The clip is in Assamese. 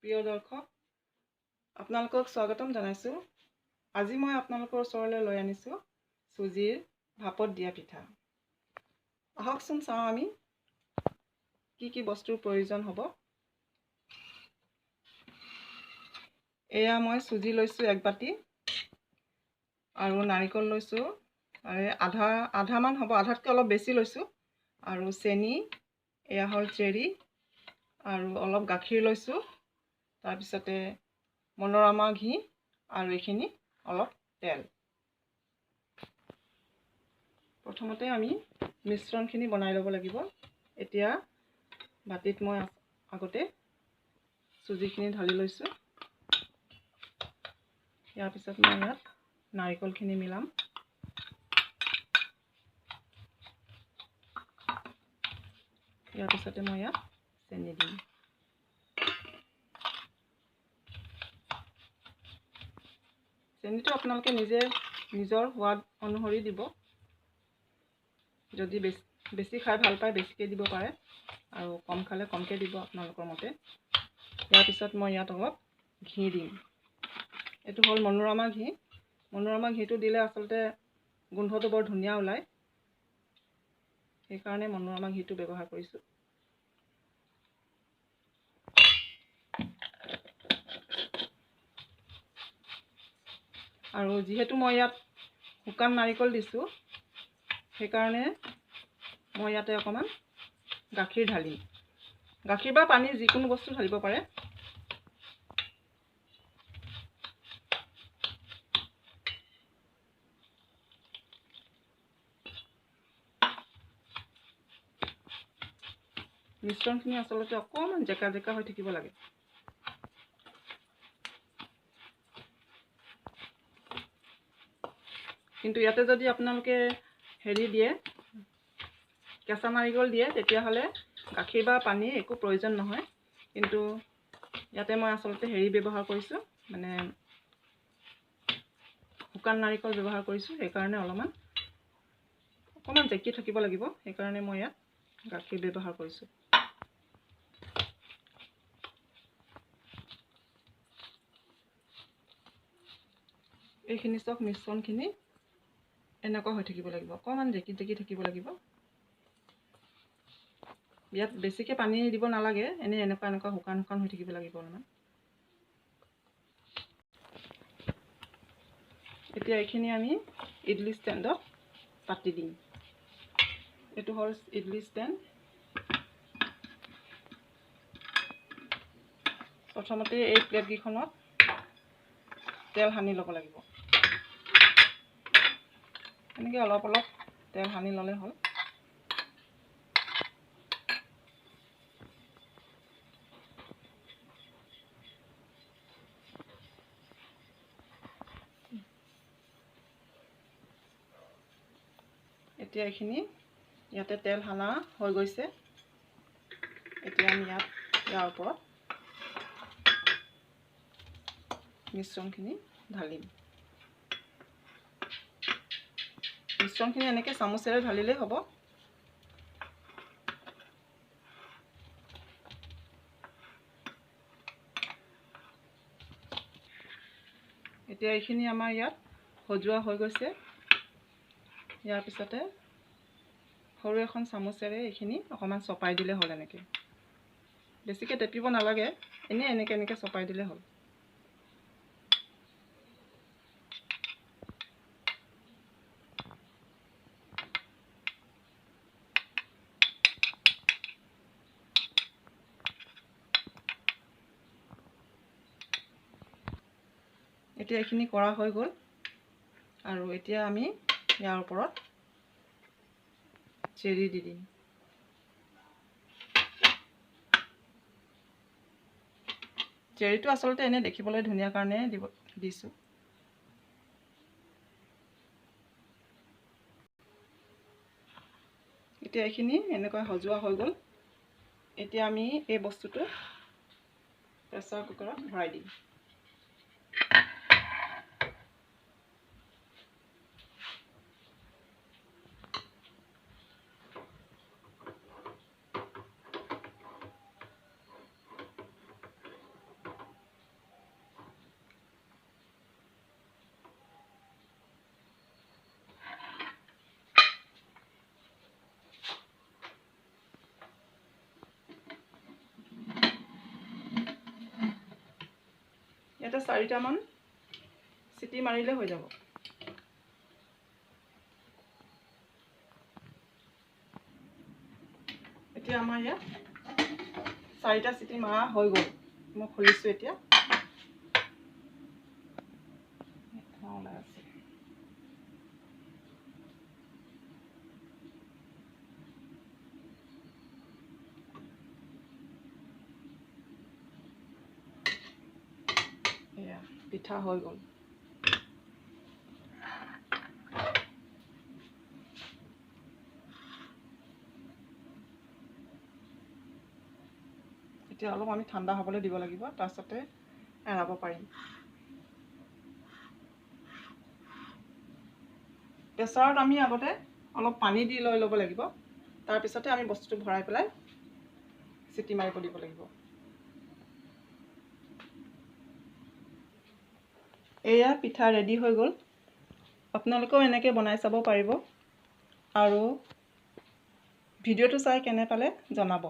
প্ৰিয় দৰ্শক, আপোনালোকক স্বাগতম জনাইছোঁ। আজি মই আপোনালোকৰ ওচৰলৈ লৈ আনিছোঁ চুজিৰ ভাপত দিয়া পিঠা। আহকচোন চাওঁ আমি কি কি বস্তুৰ প্ৰয়োজন হ'ব। এয়া মই চুজি লৈছোঁ এক বাতি আৰু নাৰিকল লৈছোঁ আৰু আধামান হ'ব, আধাতকৈ অলপ বেছি লৈছোঁ, আৰু চেনি, এয়া হ'ল চেৰি, আৰু অলপ গাখীৰ লৈছোঁ, তাৰপিছতে মনোৰমা ঘি আৰু এইখিনি অলপ তেল। প্ৰথমতে আমি মিশ্ৰণখিনি বনাই ল'ব লাগিব। এতিয়া বাতিত মই আগতে চুজিখিনি ঢালি লৈছোঁ। ইয়াৰ পিছত মই ইয়াত নাৰিকলখিনি মিলাম। ইয়াৰ পিছতে মই ইয়াত চেনি দিম। চেনিটো আপোনালোকে নিজে নিজৰ সোৱাদ অনুসৰি দিব। যদি বেছি খাই ভাল পায় বেছিকৈ দিব পাৰে, আৰু কম খালে কমকৈ দিব আপোনালোকৰ মতে। ইয়াৰ পিছত মই ইয়াত অলপ ঘি দিম। এইটো হ'ল মনোৰমা ঘি। মনোৰমা ঘিটো দিলে আচলতে গোন্ধটো বৰ ধুনীয়া ওলায়, সেইকাৰণে মনোৰমা ঘিটো ব্যৱহাৰ কৰিছোঁ। আৰু যিহেতু মই ইয়াত শুকান নাৰিকল দিছোঁ, সেইকাৰণে মই ইয়াতে অকণমান গাখীৰ ঢালিম। গাখীৰ বা পানী যিকোনো বস্তু ঢালিব পাৰে। মিশ্ৰণখিনি আচলতে অকণমান জেকা জেকা হৈ থাকিব লাগে। কিন্তু ইয়াতে যদি আপোনালোকে হেৰি দিয়ে, কেঁচা নাৰিকল দিয়ে, তেতিয়াহ'লে গাখীৰ বা পানী একো প্ৰয়োজন নহয়। কিন্তু ইয়াতে মই আচলতে হেৰি ব্যৱহাৰ কৰিছোঁ, মানে শুকান নাৰিকল ব্যৱহাৰ কৰিছোঁ, সেইকাৰণে অকণমান জেকি থাকিব লাগিব, সেইকাৰণে মই ইয়াত গাখীৰ ব্যৱহাৰ কৰিছোঁ। এইখিনি চাওক, মিশ্ৰণখিনি এনেকুৱা হৈ থাকিব লাগিব, অকণমান জেকি জেকি থাকিব লাগিব। ইয়াত বেছিকৈ পানী দিব নালাগে, এনেই এনেকুৱা এনেকুৱা শুকান শুকান হৈ থাকিব লাগিব অলপমান। এতিয়া এইখিনি আমি ইডলি ষ্টেণ্ডত পাতি দিম। এইটো হ'ল ইডলি ষ্টেণ্ড। প্ৰথমতে এই প্লেটকেইখনত তেল সানি ল'ব লাগিব। এনেকৈ অলপ অলপ তেল সানি ল'লে হ'ল। এতিয়া এইখিনি ইয়াতে তেল সানা হৈ গৈছে। এতিয়া আমি ইয়াৰ ওপৰত মিশ্ৰণখিনি ঢালিম। মিশ্ৰণখিনি এনেকৈ চামুচেৰে ঢালিলেই হ'ব। এতিয়া এইখিনি আমাৰ ইয়াত সজোৱা হৈ গৈছে। ইয়াৰ পিছতে সৰু এখন চামুচেৰে এইখিনি অকণমান চপাই দিলে হ'ল। এনেকৈ বেছিকৈ টেপিব নালাগে, এনেই এনেকৈ এনেকৈ চপাই দিলে হ'ল। এতিয়া এইখিনি কৰা হৈ গ'ল। আৰু এতিয়া আমি ইয়াৰ ওপৰত চেৰি দি দিম। চেৰিটো আচলতে এনেই দেখিবলৈ ধুনীয়া কাৰণে দিছোঁ। এতিয়া এইখিনি এনেকৈ সজোৱা হৈ গ'ল। এতিয়া আমি এই বস্তুটো প্ৰেছাৰ কুকাৰত ভৰাই দিম। ইয়াতে 4টামান চিটি মাৰিলে হৈ যাব। এতিয়া আমাৰ ইয়াত 4টা চিটি মাৰা হৈ গ'ল। মই খুলিছোঁ এতিয়া। ওলাই আছে। এয়া পিঠা হৈ গ'ল। এতিয়া অলপ আমি ঠাণ্ডা হ'বলৈ দিব লাগিব, তাৰপিছতে এৰাব পাৰিম। প্ৰেছাৰত আমি আগতে অলপ পানী দি লৈ ল'ব লাগিব, তাৰপিছতে আমি বস্তুটো ভৰাই পেলাই চিটি মাৰিব দিব লাগিব। এয়া পিঠা ৰেডি হৈ গ'ল। আপোনালোকেও এনেকৈ বনাই চাব পাৰিব আৰু ভিডিঅ'টো চাই কেনে পালে জনাব।